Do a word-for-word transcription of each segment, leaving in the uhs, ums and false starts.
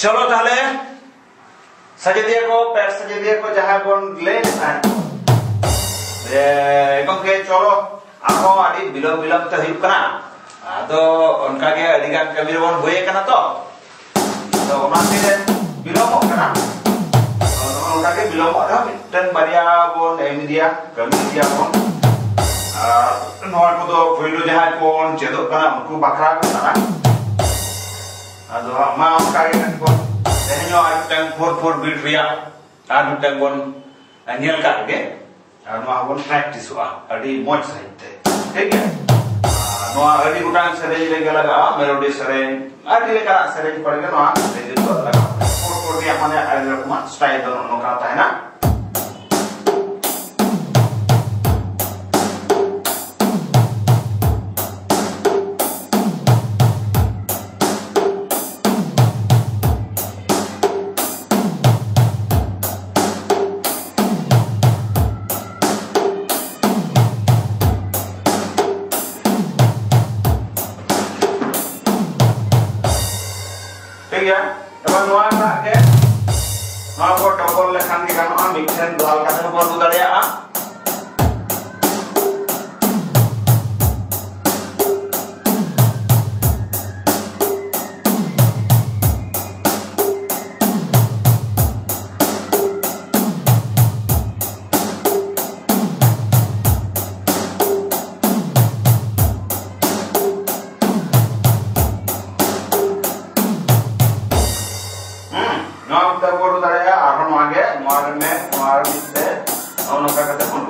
ᱪᱚᱞᱚ ᱛᱟᱦᱞᱮ, ᱥᱟᱡᱟᱫᱤᱭᱟᱹ ᱠᱚ, ᱯᱮ ᱥᱟᱡᱟᱫᱤᱭᱟᱹ ᱠᱚ, ᱡᱟᱦᱟᱸᱭ ᱵᱚᱱ ᱞᱟᱹᱭ ᱞᱮᱫ ᱛᱟᱦᱮᱸᱫ, ᱡᱮ ᱜᱚᱢᱠᱮ ᱪᱚᱞᱚ, ᱟᱨᱦᱚᱸ ᱟᱹᱰᱤ ᱵᱤᱞᱚᱢ ᱵᱤᱞᱚᱢ ᱛᱮ ᱦᱩᱭᱩᱜ ᱠᱟᱱᱟ᱾ ᱟᱫᱚ ᱚᱱᱠᱟᱜᱮ ᱟᱹᱰᱤ ᱜᱟᱱ ᱠᱟᱹᱢᱤ ᱨᱮᱵᱚᱱ ᱦᱩᱭ ᱟᱠᱟᱱᱟ ᱛᱚ, ᱟᱫᱚ ᱚᱱᱟᱛᱮ ᱵᱤᱞᱚᱢᱚᱜ ᱠᱟᱱᱟ᱾ ᱟᱫᱚ ᱱᱚᱜᱼᱚ ᱱᱚᱝᱠᱟ ᱜᱮ ᱵᱤᱞᱚᱢᱚᱜ ᱨᱮᱦᱚᱸ ᱢᱤᱫᱴᱮᱱ ᱵᱟᱨᱭᱟ ᱵᱚᱱ ᱮᱢ ᱤᱫᱤᱭᱟ, ᱠᱟᱹᱢᱤ ᱤᱫᱤᱭᱟᱵᱚᱱ᱾ ᱟᱨ ᱱᱚᱣᱟ ᱠᱚᱫᱚ ᱯᱳᱭᱞᱳ ᱡᱟᱦᱟᱸᱭ ᱠᱚ ᱵᱚᱱ ᱪᱮᱫᱚᱜ ᱠᱟᱱᱟ, ᱩᱱᱠᱩ ᱵᱟᱠᱷᱨᱟ ᱠᱚ ᱠᱟᱱᱟ᱾ ᱟᱫᱚ ᱦᱟᱸᱜ ᱢᱟ ᱚᱱᱠᱟ ᱜᱮ ᱠᱟᱹᱴᱤᱡ ᱵᱚᱱ, ᱛᱮᱦᱮᱧ ᱦᱚᱸ ᱟᱨ ᱢᱤᱫᱴᱟᱝ ᱯᱷᱳᱨ ᱯᱷᱳᱨ ᱵᱤᱴ ᱨᱮᱭᱟᱜ ᱟᱨ ᱢᱤᱫᱴᱟᱝ ᱵᱚᱱ ᱧᱮᱞ ᱠᱟᱜ ᱜᱮ᱾ ᱟᱨ ᱱᱚᱣᱟ ᱦᱚᱸᱵᱚᱱ ᱯᱨᱮᱠᱴᱤᱥᱚᱜᱼᱟ ᱟᱹᱰᱤ ᱢᱚᱡᱽ ᱥᱟᱺᱦᱤᱡ ᱛᱮ, ᱴᱷᱤᱠ ᱜᱮᱭᱟ? ᱟᱨ ᱱᱚᱣᱟ ᱟᱹᱰᱤ ᱜᱚᱴᱟᱝ ᱥᱮᱨᱮᱧ ᱨᱮᱜᱮ ᱞᱟᱜᱟᱜᱼᱟ, ᱢᱮᱞᱳᱰᱤ ᱥᱮᱨᱮᱧ, ᱟᱹᱰᱤ ᱞᱮᱠᱟᱱᱟᱜ ᱥᱮᱨᱮᱧ ᱠᱚᱨᱮ ᱜᱮ ᱱᱚᱣᱟ ᱨᱤᱫᱤᱢ ᱫᱚ ᱞᱟᱜᱟᱜᱼᱟ᱾ ᱯᱷᱳᱨ ᱯᱷᱳᱨ ᱨᱮᱭᱟᱜ ᱢᱟᱱᱮ ᱟᱹᱰᱤ ᱨᱚᱠᱚᱢᱟᱜ ᱥᱴᱟᱭᱤᱞ ᱫᱚ ᱱᱚᱜᱼᱚ ᱱᱚᱝᱠᱟ ᱛᱟᱦᱮᱱᱟ᱾ ᱴᱷᱤᱠ ᱜᱮᱭᱟ, ᱮᱵᱟᱨ ᱱᱚᱣᱟ ᱨᱮᱱᱟᱜ ᱜᱮ, ᱱᱚᱣᱟ ᱠᱚ ᱰᱚᱵᱚᱞ ᱞᱮᱠᱷᱟᱱ ᱜᱮ ᱜᱟᱱᱚᱜᱼᱟ, ᱢᱤᱫᱴᱷᱮᱱ ᱫᱟᱞ ᱠᱟᱛᱮ ᱦᱚᱸᱵᱚᱱ ᱨᱩ ᱫᱟᱲᱮᱭᱟᱜᱼᱟ᱾ ᱦᱩᱸ, ᱱᱚᱣᱟ ᱢᱤᱫᱴᱮᱱ ᱵᱚᱱ ᱨᱩ ᱫᱟᱲᱮᱭᱟᱜᱼᱟ, ᱟᱨᱦᱚᱸ ᱱᱚᱣᱟ ᱜᱮ, ᱱᱚᱣᱟ ᱨᱮ ᱢᱮ, ᱱᱚᱣᱟ ᱨᱮ ᱢᱤᱫ ᱛᱮ, ᱱᱚᱜᱼᱚ ᱱᱚᱝᱠᱟ ᱠᱟᱛᱮ ᱵᱚᱱ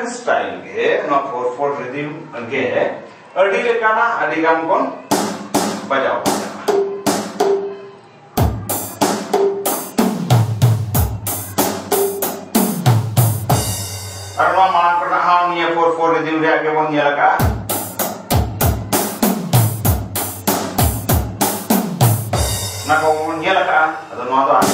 ᱥᱴᱟᱭᱤᱞ ᱜᱮ, ᱱᱚᱣᱟ ᱯᱷᱳᱨ ᱯᱷᱳᱨ ᱨᱤᱫᱤᱢ ᱜᱮ ᱟᱹᱰᱤ ᱞᱮᱠᱟᱱᱟᱜ, ᱟᱹᱰᱤ ᱜᱟᱱ ᱵᱚᱱ ᱵᱟᱡᱟᱣ ᱫᱟᱲᱮᱭᱟᱜᱼᱟ᱾ ᱟᱨ ᱱᱚᱣᱟ ᱢᱟᱲᱟᱝ ᱠᱚᱨᱮᱱᱟᱜ ᱦᱚᱸ ᱱᱤᱭᱟᱹ ᱯᱷᱳᱨ ᱯᱷᱳᱨ ᱨᱤᱫᱤᱢ ᱨᱮᱭᱟᱜ ᱜᱮᱵᱚᱱ ᱧᱮᱞ ᱟᱠᱟᱫᱼᱟ᱾ ᱚᱱᱟ ᱠᱚ ᱵᱚᱱ ᱧᱮᱞ ᱟᱠᱟᱫᱼᱟ᱾ ᱟᱫᱚ ᱱᱚᱣᱟ ᱫᱚ ᱟᱨ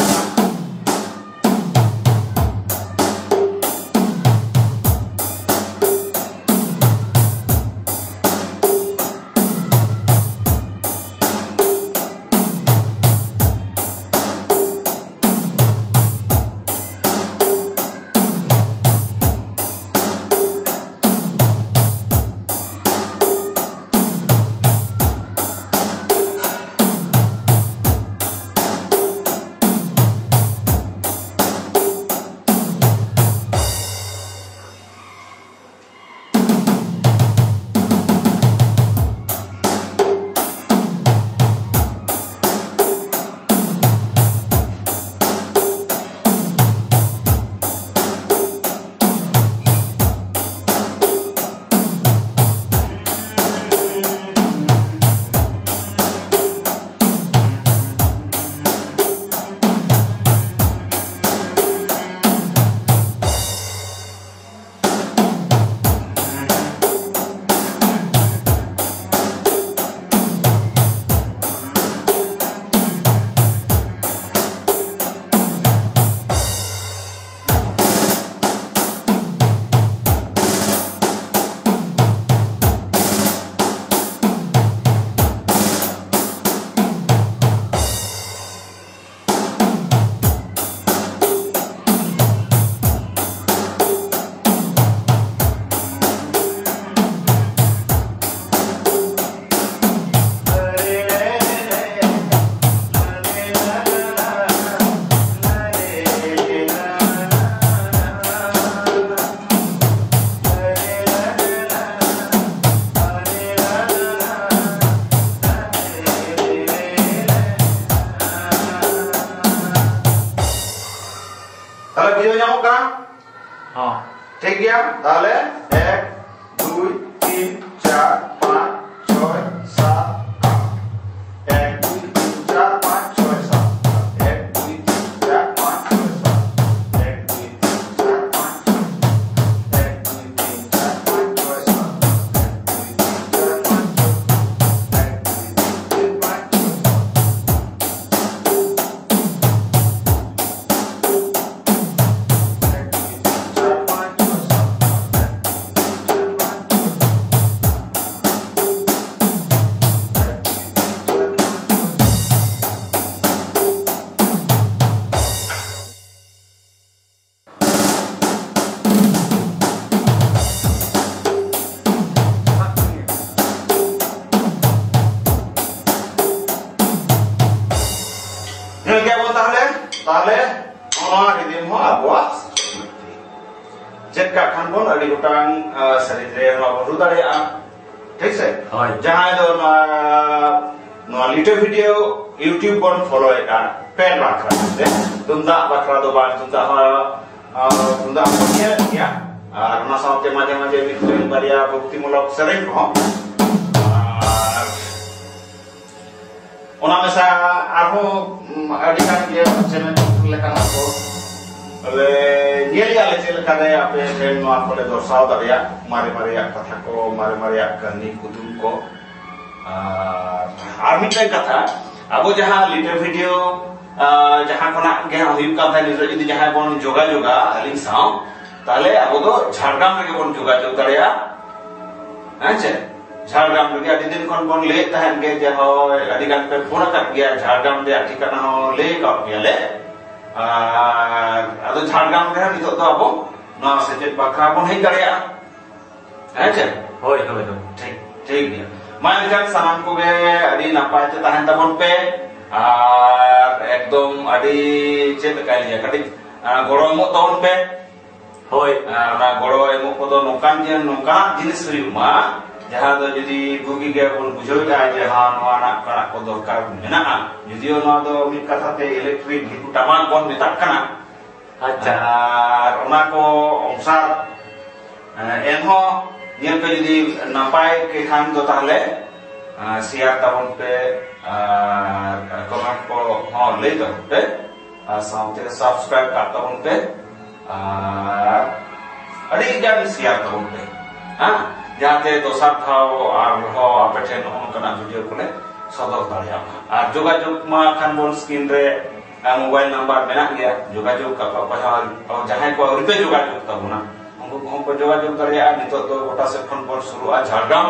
ᱛᱟᱦᱞᱮ ᱵᱩᱡᱷᱟᱹᱣ ᱧᱟᱢᱚᱜ ᱠᱟᱱᱟ? ᱦᱚᱸ᱾ ᱴᱷᱤᱠ ᱜᱮᱭᱟ, ᱛᱟᱦᱚᱞᱮ ᱮᱠ, ᱫᱩᱭ, ᱛᱤᱱ, ᱪᱟᱨ, ᱯᱟᱸᱪ, ᱪᱷᱚᱭ, ᱥᱟᱛ, ᱟᱴ᱾ ᱮᱠ, ᱫᱩᱭ, ᱛᱤᱱ, ᱪᱟᱨ, ᱯᱟᱸᱪ, ᱪᱷᱚᱭ, ᱥᱟᱛ, ᱟᱴ᱾ ᱮᱠ, ᱫᱩᱭ, ᱛᱤᱱ, ᱪᱟᱨ, ᱯᱟᱸᱪ, ᱪᱷᱚᱭ, ᱥᱟᱛ, ᱟᱴ᱾ ᱮᱠ, ᱫᱩᱭ, ᱛᱤᱱ, ᱪᱟᱨ, ᱯᱟᱸᱪ, ᱪᱷᱚᱭ, ᱥᱟᱛ, ᱟᱴ᱾ ᱮᱠ, ᱫᱩᱭ, ᱛᱤᱱ, ᱪᱟᱨ, ᱯᱟᱸᱪ, ᱪᱷᱚᱭ, ᱥᱟᱛ, ᱟᱴ᱾ ᱮᱠ, ᱫᱩᱭ, ᱛᱤᱱ, ᱪᱟᱨ, ᱯᱟᱸᱪ, ᱪᱷᱚᱭ, ᱥᱟᱛ, ᱟᱴ᱾ ᱧᱮᱞ ᱠᱮᱜᱼᱟ ᱵᱚᱱ ᱛᱟᱦᱚᱞᱮ, ᱛᱟᱦᱚᱞᱮ ᱱᱚᱣᱟ rhythm ᱦᱚᱸ ᱟᱵᱚᱣᱟᱜ ᱪᱮᱫ ᱠᱟᱜ ᱠᱷᱟᱱ ᱵᱚᱱ ᱟᱹᱰᱤ ᱜᱚᱴᱟᱝ, ᱟᱸ, ᱥᱮᱨᱮᱧ ᱨᱮ ᱱᱚᱣᱟ ᱵᱚᱱ ᱨᱩ ᱫᱟᱲᱮᱭᱟᱜᱼᱟ, ᱴᱷᱤᱠ ᱥᱮ? ᱦᱳᱭ᱾ ᱡᱟᱦᱟᱸᱭ ᱫᱚ ᱱᱚᱣᱟ, ᱱᱚᱣᱟ ᱞᱤᱴᱟᱹ video YouTube ᱵᱚᱱ ᱯᱷᱚᱞᱳᱭᱮᱫᱼᱟ, ᱯᱮᱱ ᱵᱟᱠᱷᱨᱟ ᱛᱮ, ᱛᱩᱢᱫᱟᱜ ᱵᱟᱠᱷᱨᱟ ᱫᱚ ᱵᱟᱝ, ᱛᱩᱢᱫᱟᱜ ᱦᱚᱸ, ᱟᱸ, ᱛᱩᱢᱫᱟᱜ ᱦᱚᱸ ᱧᱮᱞ ᱜᱮᱭᱟ, ᱟᱨ ᱚᱱᱟ ᱥᱟᱶᱛᱮ ᱢᱟᱡᱷᱮ ᱢᱟᱡᱷᱮ ᱢᱤᱫᱴᱮᱱ ᱵᱟᱨᱭᱟ ᱵᱷᱚᱠᱛᱤᱢᱩᱞᱚᱠ ᱥᱮᱨᱮᱧ ᱠᱚᱦᱚᱸ᱾ ᱟᱨ ᱚᱱᱟ ᱢᱮᱥᱟ ᱟᱨᱦᱚᱸ, ᱩᱢ, ᱟᱹᱰᱤ ᱜᱟᱱ ᱜᱮ ᱪᱮᱱᱮᱞ ᱞᱮᱠᱟᱱᱟᱜ ᱠᱚ᱾ ᱛᱟᱦᱞᱮ ᱧᱮᱞ ᱜᱮᱭᱟᱞᱮ ᱪᱮᱫ ᱞᱮᱠᱟᱨᱮ ᱟᱯᱮ ᱴᱷᱮᱱ ᱱᱚᱣᱟ ᱠᱚᱞᱮ ᱫᱚᱨᱥᱟᱣ ᱫᱟᱲᱮᱭᱟᱜ, ᱢᱟᱨᱮ ᱢᱟᱨᱮᱭᱟᱜ ᱠᱟᱛᱷᱟ ᱠᱚ, ᱢᱟᱨᱮ ᱢᱟᱨᱮᱭᱟᱜ ᱠᱟᱹᱦᱱᱤ ᱠᱩᱫᱩᱢ ᱠᱚ᱾ ᱟᱨ, ᱟᱨ ᱢᱤᱫᱴᱮᱱ ᱠᱟᱛᱷᱟ, ᱟᱵᱚ ᱡᱟᱦᱟᱸ ᱞᱤᱴᱟᱹ video, ᱟᱨ, ᱡᱟᱦᱟᱸ ᱠᱷᱚᱱᱟᱜ ᱜᱮ ᱦᱩᱭᱩᱜ ᱠᱟᱱ ᱛᱟᱦᱮᱸᱫ, ᱱᱤᱛᱚᱜ ᱡᱩᱫᱤ ᱡᱟᱦᱟᱸᱭ ᱵᱚᱱ ᱡᱳᱜᱟᱡᱳᱜᱟ ᱟᱹᱞᱤᱧ ᱥᱟᱶ, ᱛᱟᱦᱞᱮ ᱟᱵᱚ ᱫᱚ ᱡᱷᱟᱲᱜᱨᱟᱢ ᱨᱮᱜᱮ ᱵᱚᱱ ᱡᱳᱜᱟᱡᱳᱜᱽ ᱫᱟᱲᱮᱭᱟᱜᱼᱟ᱾ ᱦᱮᱸ ᱪᱮ? ᱡᱷᱟᱲᱜᱨᱟᱢ ᱨᱮᱜᱮ ᱟᱹᱰᱤ ᱫᱤᱱ ᱠᱷᱚᱱ ᱵᱚᱱ ᱞᱟᱹᱭᱮᱫ ᱛᱟᱦᱮᱸᱫ ᱜᱮ ᱡᱮ, ᱦᱳᱭ, ᱟᱹᱰᱤ ᱜᱟᱱ ᱯᱮ ᱯᱷᱳᱱ ᱟᱠᱟᱫ ᱜᱮᱭᱟ, ᱡᱷᱟᱲᱜᱨᱟᱢ ᱨᱮᱭᱟᱜ ᱴᱷᱤᱠᱟᱹᱱᱟ ᱦᱚᱸ ᱞᱟᱹᱭ ᱟᱠᱟᱫ ᱜᱮᱭᱟᱞᱮ᱾ ᱟᱨ ᱟᱫᱚ ᱡᱷᱟᱲᱜᱨᱟᱢ ᱨᱮᱦᱚᱸ ᱱᱤᱛᱚᱜ ᱫᱚ ᱟᱵᱚ ᱱᱚᱣᱟ ᱥᱮᱪᱮᱫ ᱵᱟᱠᱷᱨᱟ ᱵᱚᱱ ᱦᱮᱡ ᱫᱟᱲᱮᱭᱟᱜᱼᱟ᱾ ᱦᱮᱸ ᱪᱮ? ᱦᱳᱭ, ᱦᱳᱭ, ᱦᱳᱭ᱾ ᱴᱷᱤᱠ, ᱴᱷᱤᱠ ᱜᱮᱭᱟ᱾ ᱢᱟ ᱮᱱᱠᱷᱟᱱ ᱥᱟᱱᱟᱢ ᱠᱚᱜᱮ ᱟᱹᱰᱤ ᱱᱟᱯᱟᱭ ᱛᱮ ᱛᱟᱦᱮᱱ ᱛᱟᱵᱚᱱ ᱯᱮ᱾ ᱟᱨ ᱮᱠᱫᱚᱢ ᱟᱹᱰᱤ, ᱪᱮᱫ ᱞᱮᱠᱟᱭ ᱞᱟᱹᱭᱟ, ᱠᱟᱹᱴᱤᱡ, ᱟᱸ, ᱜᱚᱲᱚ ᱮᱢᱚᱜ ᱛᱟᱵᱚᱱ ᱯᱮ᱾ ᱦᱳᱭ᱾ ᱟᱨ ᱚᱱᱟ ᱜᱚᱲᱚ ᱮᱢᱚᱜ ᱠᱚᱫᱚ ᱱᱚᱝᱠᱟᱱ ᱡᱮ, ᱱᱚᱝᱠᱟᱱᱟᱜ ᱡᱤᱱᱤᱥ ᱦᱩᱭᱩᱜ ᱢᱟ, ᱡᱟᱦᱟᱸ ᱫᱚ ᱡᱩᱫᱤ ᱵᱩᱜᱤ ᱜᱮ ᱵᱚᱱ ᱵᱩᱡᱷᱟᱹᱣᱮᱫᱼᱟ ᱡᱮ, ᱦᱮᱸ, ᱱᱚᱣᱟ ᱨᱮᱱᱟᱜ ᱠᱟᱲᱟᱜ ᱠᱚ ᱫᱚᱨᱠᱟᱨ ᱢᱮᱱᱟᱜᱼᱟ, ᱡᱩᱫᱤᱭᱳ ᱱᱚᱣᱟ ᱫᱚ ᱢᱤᱫ ᱠᱟᱛᱷᱟ ᱛᱮ electric ᱰᱷᱤᱠᱩ ᱴᱟᱢᱟᱠ ᱵᱚᱱ ᱢᱮᱛᱟᱜ ᱠᱟᱱᱟ, ᱟᱪᱪᱷᱟ᱾ ᱟᱨ ᱚᱱᱟ ᱠᱚ ᱚᱝᱥᱟᱨ ᱮᱱᱦᱚᱸ ᱧᱮᱞ ᱯᱮ, ᱡᱩᱫᱤ ᱱᱟᱯᱟᱭ ᱜᱮ ᱠᱷᱟᱱ ᱫᱚ ᱛᱟᱦᱞᱮ ᱥᱮᱭᱟᱨ ᱛᱟᱵᱚᱱ ᱯᱮ, ᱟᱨ ᱠᱚᱢᱮᱱᱴ ᱠᱚ ᱦᱚᱸ ᱞᱟᱹᱭ ᱛᱟᱵᱚᱱ ᱯᱮ, ᱟᱨ ᱥᱟᱶᱛᱮ ᱥᱟᱵᱥᱠᱨᱟᱭᱤᱵ ᱠᱟᱜ ᱛᱟᱵᱚᱱ ᱯᱮ, ᱟᱨ ᱟᱹᱰᱤ ᱜᱟᱱ ᱥᱮᱭᱟᱨ ᱛᱟᱵᱚᱱ ᱯᱮ, ᱦᱮᱸ, ᱡᱟᱦᱟᱸᱛᱮ ᱫᱚᱥᱟᱨ ᱫᱷᱟᱣ ᱟᱨᱦᱚᱸ ᱟᱯᱮ ᱴᱷᱮᱱ ᱱᱚᱜᱼᱚ ᱱᱚᱝᱠᱟᱱᱟᱜ ᱵᱷᱤᱰᱤᱭᱳ ᱠᱚᱞᱮ ᱥᱚᱫᱚᱨ ᱫᱟᱲᱮᱭᱟᱜ ᱢᱟ᱾ ᱟᱨ ᱡᱳᱜᱟᱡᱳᱜᱽ ᱢᱟ ᱠᱷᱟᱱ ᱵᱚᱱ ᱥᱠᱨᱤᱱ ᱨᱮ ᱢᱳᱵᱟᱭᱤᱞ ᱱᱟᱢᱵᱟᱨ ᱢᱮᱱᱟᱜ ᱜᱮᱭᱟ, ᱡᱳᱜᱟᱡᱳᱜᱽ ᱠᱟᱜ ᱯᱮ᱾ ᱚᱠᱚᱭ ᱦᱚᱸ, ᱡᱟᱦᱟᱸᱭ ᱠᱚ ᱟᱹᱣᱨᱤ ᱯᱮ ᱡᱳᱜᱟᱡᱳᱜᱽ ᱛᱟᱵᱚᱱᱟ, ᱩᱱᱠᱩ ᱠᱚᱦᱚᱸ ᱠᱚ ᱡᱳᱜᱟᱡᱳᱜᱽ ᱫᱟᱲᱮᱭᱟᱜᱼᱟ᱾ ᱱᱤᱛᱚᱜ ᱫᱚ ᱜᱚᱴᱟ ᱥᱮᱫ ᱠᱷᱚᱱ ᱵᱚᱱ ᱥᱩᱨᱩᱜᱼᱟ ᱡᱷᱟᱲᱜᱨᱟᱢ,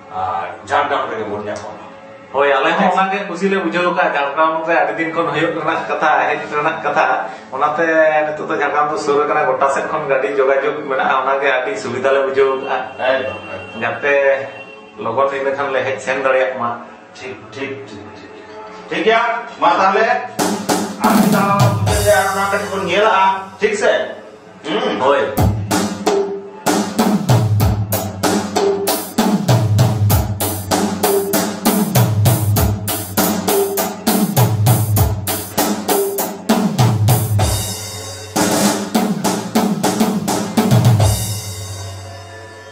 ᱟᱨ ᱡᱷᱟᱲᱜᱨᱟᱢ ᱨᱮᱜᱮ ᱵᱚᱱ ᱧᱟᱯᱟᱢᱟ᱾ ᱦᱳᱭ, ᱟᱞᱮ ᱦᱚᱸ ᱚᱱᱟᱜᱮ ᱠᱩᱥᱤ ᱞᱮ ᱵᱩᱡᱷᱟᱹᱣ ᱠᱟᱜᱼᱟ᱾ ᱡᱷᱟᱲᱜᱨᱟᱢ ᱨᱮ ᱟᱹᱰᱤ ᱫᱤᱱ ᱠᱷᱚᱱ ᱦᱩᱭᱩᱜ ᱨᱮᱱᱟᱜ ᱠᱟᱛᱷᱟ, ᱦᱮᱡ ᱨᱮᱱᱟᱜ ᱠᱟᱛᱷᱟ, ᱚᱱᱟᱛᱮ ᱱᱤᱛᱚᱜ ᱫᱚ ᱡᱷᱟᱲᱜᱨᱟᱢ ᱫᱚ ᱥᱩᱨ ᱟᱠᱟᱱᱟ, ᱜᱚᱴᱟ ᱥᱮᱫ ᱠᱷᱚᱱ ᱜᱟᱹᱰᱤ ᱡᱳᱜᱟᱡᱳᱜᱽ ᱢᱮᱱᱟᱜᱼᱟ, ᱚᱱᱟᱜᱮ ᱟᱹᱰᱤ ᱥᱩᱵᱤᱫᱷᱟ ᱞᱮ ᱵᱩᱡᱷᱟᱹᱣ ᱠᱟᱜᱼᱟ᱾ ᱮᱠᱫᱚᱢ, ᱮᱠᱫᱚᱢ᱾ ᱡᱟᱛᱮ ᱞᱚᱜᱚᱱ ᱤᱱᱟᱹ ᱠᱷᱟᱱ ᱞᱮ ᱦᱮᱡ ᱥᱮᱱ ᱫᱟᱲᱮᱭᱟᱜ ᱢᱟ᱾ ᱴᱷᱤᱠ, ᱴᱷᱤᱠ, ᱴᱷᱤᱠ, ᱴᱷᱤᱠ᱾ ᱴᱷᱤᱠ ᱜᱮᱭᱟ, ᱢᱟ ᱛᱟᱦᱞᱮ ᱟᱨ ᱢᱤᱫ ᱫᱷᱟᱣ ᱟᱨ ᱚᱱᱟ ᱠᱟᱹᱴᱤᱡ ᱵᱚᱱ ᱧᱮᱞᱟᱜᱼᱟ, ᱴᱷᱤᱠ ᱥᱮ? ᱦᱩᱸ, ᱦᱳᱭ᱾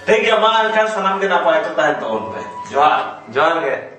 ᱴᱷᱤᱠ ᱜᱮᱭᱟ, ᱢᱟ ᱮᱱᱠᱷᱟᱱ ᱥᱟᱱᱟᱢ ᱜᱮ ᱱᱟᱯᱟᱭ ᱛᱮ ᱛᱟᱦᱮᱱ ᱛᱟᱵᱚᱱ ᱯᱮ᱾ ᱡᱚᱦᱟᱨ᱾ ᱡᱚᱦᱟᱨ ᱜᱮ᱾